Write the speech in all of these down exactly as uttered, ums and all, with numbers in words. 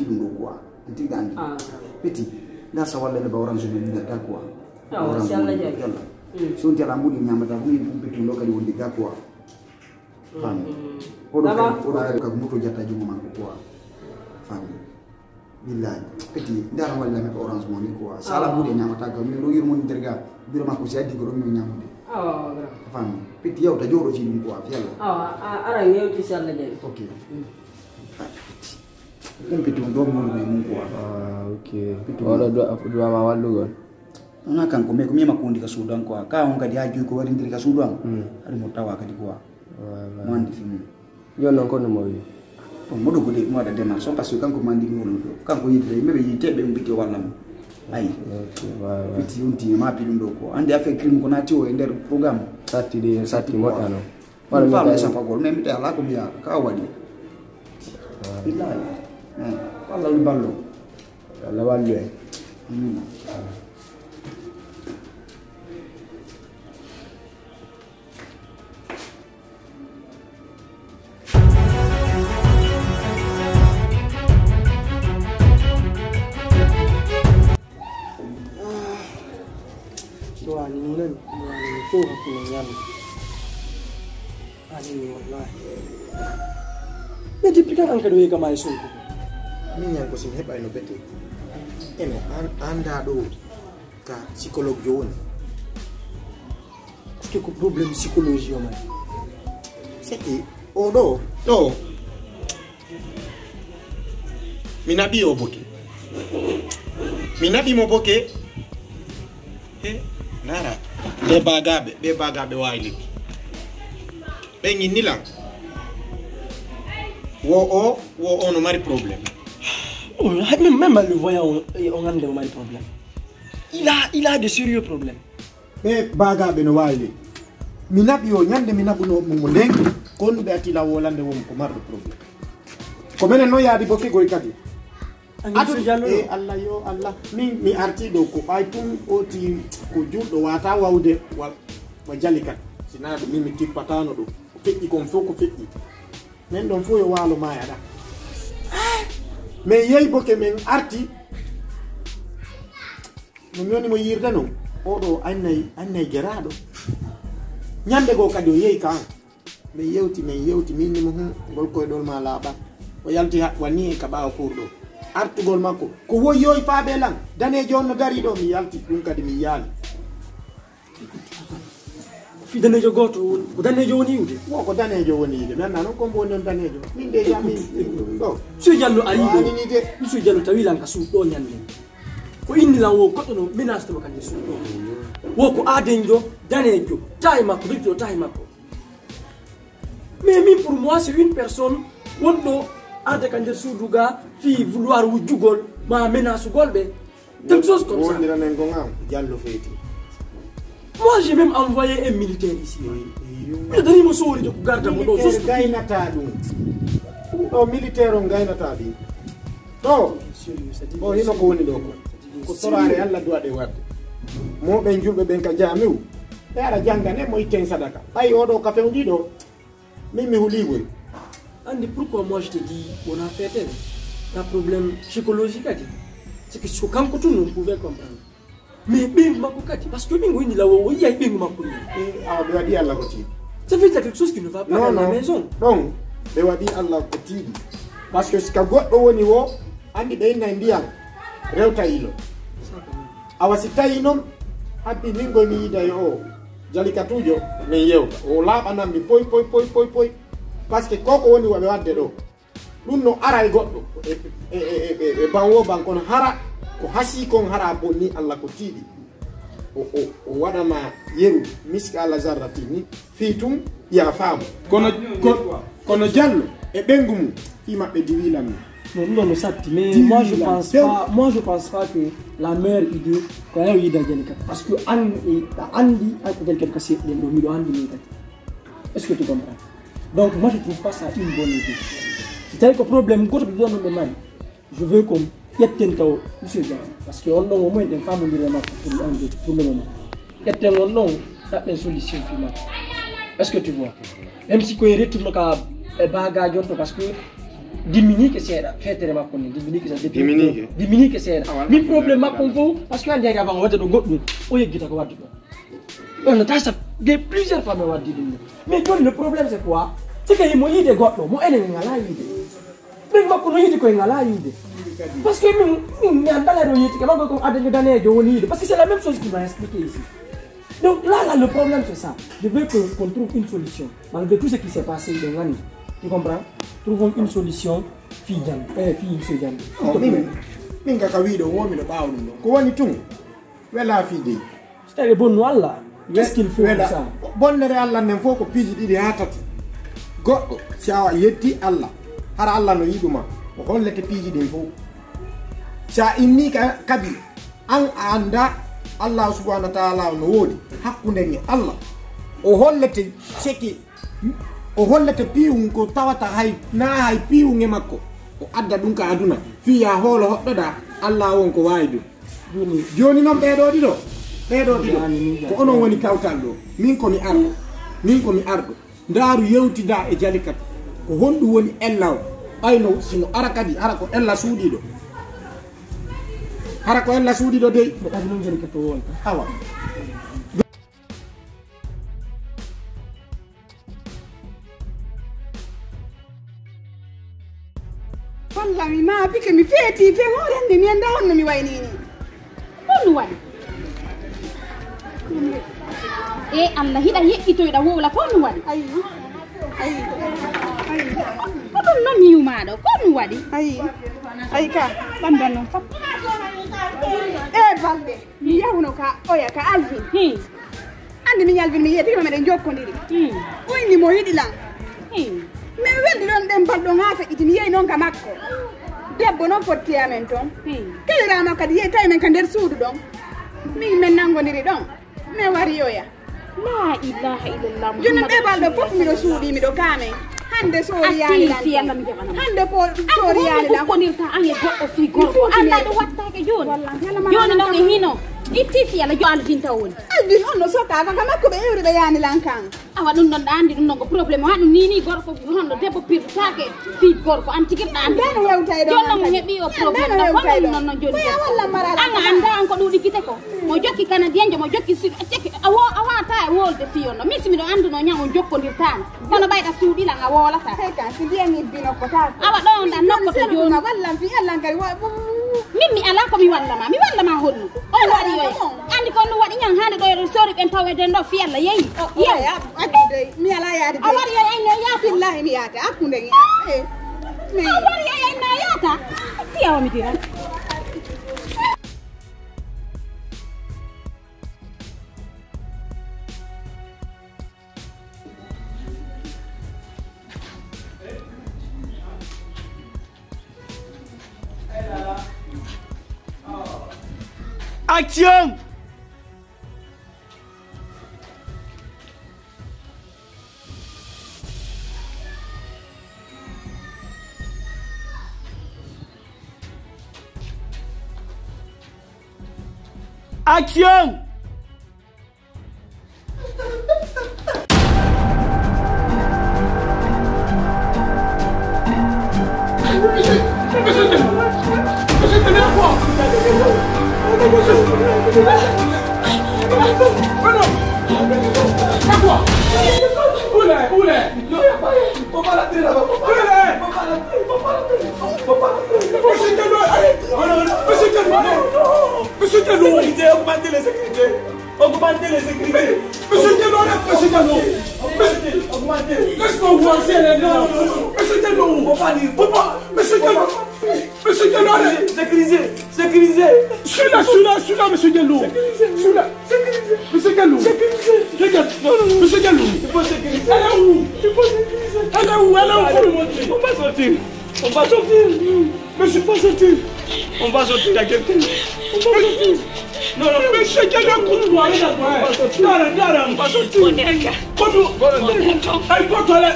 Ɗum ɗo quoi. Anti gandi. Ah. Petit. Nda sa walla ne ba orange ne nda ga quoi. Ah, orange si Allah jaɓi. Yalla. Mm. So on tala mbuɗi ñamata ko min ɗum petit ɗum ɗo kadi wonde ga quoi. Fami. Mm. Oɗo kadi, oɗo kadi ko moto jatta jungo makko quoi. Fami. Billahi. Petit. Nda walla ne ko orange mo ni quoi. Sala mbuɗi ñamata ko min ɗo yurmo ni derga. Biro makko si addi ko ɗo min ñamude. Ah, grand. Fami. Petit yawta joɗo fi ɗum quoi. Yalla. Ah, a, ara ngewti si Allah jaɓi. Ok. Mm. Ɗum piti on ɗo mawɗo e mum quoi. Ah, ok. Piti on. Oɗo duwa ma wallugol. Wona kanko, mais ko mi makko wondi ka suudu an quoi. Ka on kadi ha joyi ko warindiri ka suudu an. Hmm. Hari mo tawa kadi quoi. Mo andi fi mum. Yo non kono mo wi. Bon, moɗo gode mo waɗa démarche on parce que kanko mo andi mi woni ɗo. Kanko yidde mi ɓe yite ɓe mbiti walla mo. Ayi. Ok, ouais, ouais. Piti on ti ma pi ɗum ɗo ko. Andi affaire crime ko nati o e nder programme. Satti de, satti moƴƴano. Wala mi faala sapagol, mais mi te ala ko mbiya ka waɗi. Billahi. Eh, Allah mi ballo. Allah wallu en. Amin. Ɗo ani ni nani, ɗo ani ni fof hakkunde ñande. Ani ni wallahi. Mais depuis quand an kadi o yehi kama e Sonko? Min ñan ko si mi heɓayno bete. Ene an anda ɗo ka psychologue jo woni. Parce que ko problème psychologie o mari. C'est que o ɗo. Ɗo. Mi naɓi o boke. Mi naɓi mo boke. He, nara. Ɓe bagaɓe, ɓe bagaɓe wawi lekki. Ɓe ginni lan. Wo o, wo o no mari problème. Oh, même, même en le voyant, on, on a des problèmes. Il a, il a de sérieux problèmes. Ɓe bagaɓe no wawi lekki. Mi naɓi o ñande mi naɓuno mo mo lenki. Konnuɓe ati law wolande won ko marɗo problème. Ko menen noon yaadi bokke goy kadi. Adu e Allah yo Allah. Min mi arti ɗo ko ɓay tun oti ko julɗo wata wawde wa, wa jali kadi. Sina ɗum min mi tippatano ɗum. Ko feƴƴi kon fof ko feƴƴi. Men ɗon fof yo waalo maayaɗa. Men yehi boke men arti. No mi woni mo yiirde noon. Oɗo annay, annay geraaɗo. Ñande goo kadi o yehi ka an. Min yewti, min yewti, min ni mo, "Hum, ngol koyɗol ma laaɓa." O yalti ha, wani ka ɓaawo kurɗo. Artugol makko. Ko woyyooyi faabe lan. Daneejo on no dari ɗo, mi yalti. Ɗum kadi mi yaali. Fi daneejo gooto woni, ko daneejo woni yiwde? Wo ko daneejo woni yiwde. Mi anndaa noon ko mbo woni on daneejo. Min déjà min ɗum ɗo. Monsieur Diallo ari ɗo. Anini de. Monsieur Diallo tawi lan ka suudu ɗo ñande. Ko inni lan wo goɗɗo no menace to kan suudu ɗo. Wo ko aadenjo, daneejo, taay makko, dogito taay makko. Mais min, pour moi, c'est une personne wonɗo arde ka nder suudu ga, fi vouloir wujjugol, ma menacugol ɓe. Quelque chose comme ça. Wondiranen ko ngam Diallo feyti. Moi, j'ai même envoyé un militaire ici. Miɗo dani mo sowori de ko garda mo ɗo. Militaire gaynata ɗum. Ɗum ɗo militaire on gaynata ɗi. Ɗo. Sérieux, c'est-à-dire o hino ko woni ɗo ko. Ko toraare Allah duwaɗe wadde. Mo ɓen julɓe ɓen ka jamiu. Ɓe ara jangane mo itten sadaka. Ɓay oɗo ka fewndi ɗo. Min mi huliigoy. Andi pourquoi moi je te dis wona feetere. Na problème psychologique kadi. C'est que so kanko tun on pouvait comprendre. Mais ɓeyngu makko kadi, parce que ɓeyngu woni law o yiyay ɓeyngu makko ni. Eh, awa ɓe waɗi Allah ko tiiɗi. Ça veut dire quelque chose qui ne va pas dans la maison. Ɗon ɓe waɗi Allah ko tiiɗi. Parce que si ka goɗɗo woni wo andi ɓe innay ndiyam rewta ilo. Awa si tawi noon habbi min goy mi yiida yo o jalikatuujo min yewta o laaɓanan mi poy poy poy poy poy. Parce que koko woni waɓe wadde ɗo ɗum no ara e goɗɗo e, e, e, e, e ban wo ban kono hara ko hasi kon hara bonni Allah ko tiiɗi. O, o, o waɗama yeru miska Allah zarratin ni. Fii tun ya faamu. Kono, ko, kono Diallo e ɓengu mum fii maɓɓe diwi lammi. Non, non, non, satti, mais moi je pense pas, moi je pense pas que la meilleure idée ko yaw yida Jalikat parce que an e a andi an ko Jalikat ka seɗɗen ɗo miɗo andi min kadi. Est-ce que tu comprends? Donc moi je trouve pas ça une bonne idée. Si tawi ko problème goto ɓe ɗon ɓe mari. Je veux qu'on ƴetten taw monsieur Diallo parce que on ɗon o moyen ɗen famodiri e makko pour le, pour le moment. Ƴetten on ɗon taɓɓen solution fi makko. Est-ce que tu vois? Même si koye retourne ka e bagage on to parce que Diminique seeɗa, feetere makko ni, diminique seeɗa, depuis Diminique. Diminique seeɗa. Ah, voilà. Min problème makko on fof, parce que andi hari avant o waɗa ɗo goɗɗum, o yeggita ko wadde ɗo. On a ça des plusieurs fois mi waddi ɗum ɗo. Mais joni le problème c'est quoi? C'est que himo yiide goɗɗo, mo enen en alaa yiide. Ɓen makko no yiidi ko en alaa yiide. Parce que min, min, mi anndaa ɗo yiiti, ke makko ko adaño daneejo woni yiide. Parce que c'est la même chose qu'il m'a expliqué ici. Donc là, là, le problème c'est ça. Je veux que, qu'on trouve une solution. Malgré tout ce qui s'est passé, ɓe ngani. Tu comprends? Trouvons une solution. Fii jannde, eh, fii monsieur Jannde. Oh, min, min ka, ka wiiɗo wo miɗo ɓaawo ɗum ɗo. Ko woni tun? Wela fii dey. So tawi bonnu Allah, qu'est-ce qu'il faut pour ça? Bonnere Allah nden fof ko piiji ɗiɗi haa tati. Goɗɗo, si a yetti Allah, hara Allah no yiɗuma, o hollete piiji ɗin fof. Si a inni ka, kadi, an a annda Allah subhanahu wa ta'ala no woodi, hakkunde e Allah. O hollete seki O hollete piiwun ko tawata hay, naa hay piiwun e makko. O adda ɗum ka aduna. Fii yaa hoolo hoɗɗoɗaa, Allah on ko waawi ɗum. Jooni, jooni noon ɓee ɗoo ɗiɗo, ɓee ɗoo ɗiɗo, ko onon woni kawtal ɗoo. Min ko mi arɗo. Min ko mi arɗo. Ndaaru yewtidaa e Jalikatu. Ko honɗum woni ella o? Ɓayno si no ara kadi, hara ko ella suuɗiiɗo. Hara ko ella suuɗiiɗo dey. Awa. Walla mi maapike, mi feeti fe hoore hannde, mi anndaa honno mi waynii nii. Honno waɗi? E Allah, hiɗa yeƴƴitoyɗa wowla, ko honno waɗi? Ayi, ayi, ayi. Ko ɗum noon mi yumaaɗo, ko honno waɗi? Ayi, ayi ka, ɓanndu am noon fof. E balɗe. Mi yahuno ka oya ka Alvin. Hmm. Anndi min Alvin mi yiyii tigi meɗen jokkodiri. Hmm. O inni mo yiɗi lan. Hmm. Min weldi ɗon ɗen balɗon haa feƴƴiti mi yehi noon ka makko. Debbo noon fotti e amen toon. Hmm. Keliraama kadi yehi tawi men ka nder suudu ɗon. Min men nanngodiri ɗon. Mi wari oya. La ilaha illallah. Jooni ɓe balɗo fof miɗo suuɗi miɗo kaame. Hannde soori yaani lan. Hannde ko soori yaani lan. Ko nirta an e goɗɗo fii gorko. Alla ɗo wattaake jooni. Jooni noon e hino. Itti fii Alla jo Alvin taw woni. Alvin on no sokkaaka ka makko ɓe ewri ɓe yaani lan kan. Awa ɗum ɗon ɗa anndi ɗum ɗon ko problème o haɗum ni ni gorko honno debbo pirtaake fii gorko an tigi ɗa anndi. Ndano hewtay ɗo. Jooni noon mo heɓi o problème ɗo honno ɗum ɗon noon jooni. An a annda an ko ɗuuɗi gite ko. Mo jokki canadien jo mo jokki sud a cekki a wo a wata e wolde fii on ɗo min si miɗo annduno ñaw on jokkondirtaano. Kono ɓayɗa suuɗilan a woolata. Hey kan si mbiyan ñibbino ko taa. Awa ɗo on ɗan nokkoto jooni. Wallan fii Alla ngari wa. Min mi alaa ko mi walla ma mi walla ma honno. On waɗi yoy. Anndi ko on ɗum waɗi ñan hande ɗo eɗon sori ɓen taw eɗen ɗo fii Alla yeyi. Yeyi. Mi alaa yaade. A waɗi yoy ay ne yaata. Billahi mi yaata hakkunde ñi. A waɗi yoy ay na yaata. Fiyawa mi diran. Action! Action! Monsieur Diallo, augmentez les sécurités. Augmentez les sécurités. Monsieur Diallo, monsieur Diallo. Augmentez, augmentez. Laisse-moi voir si elle est là. Monsieur Diallo. Faut pas dire, faut pas. Monsieur Diallo. Monsieur Diallo, arrête. Sécurisez, sécurisez. Celui-là, celui-là, celui-là, monsieur Diallo. Celui-là. Monsieur Diallo. Regarde. Non, non, non. Monsieur Diallo. Il faut sécuriser. Elle est où? Il faut sécuriser. Elle est où? Elle est où? On va sortir. On va sortir. Monsieur, pas sortir. On va sortir, t'inquiète. On va sortir. Non, non, non. Monsieur Diallo, écoute-moi, regarde-moi. On va sortir. Dara, dara, on va sortir. Kono, ay, koto le.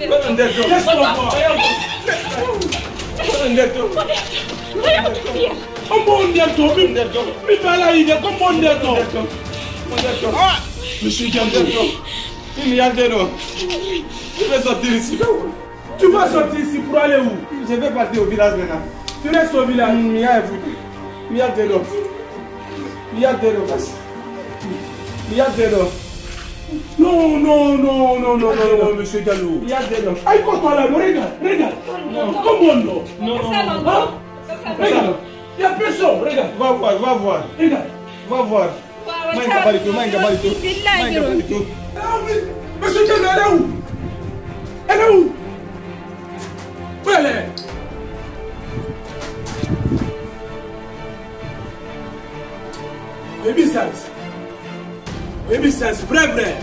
Laisse-moi voir. Ombo on nder to, min, min bala yide, ko ombo on nder to. Ah, monsieur Diallo. Min mi yalde ɗo. Je vais sortir ici. Tu vas sortir ici pour aller où? Je vais partir au village maintenant. Tu restes au village? Mm, il y a un foot. Il y a deux noms. Il y a deux noms. Il y a deux noms. Non, non, non, non, non, non, non, monsieur Diallo. Il y a deux noms. Aïe, quoi, toi, là, regarde, regarde. Comment non? Non, non, non. Hein? Regarde. Il y a personne, regarde. Va voir, va voir. Regarde. Va voir. Mai nga bari tu, mai nga bari tu. Billahi. Mai nga bari tu. Ah, mais, monsieur Diallo, elle est où? Elle est où? Où elle est? Baby size. Baby size, vrai, vrai.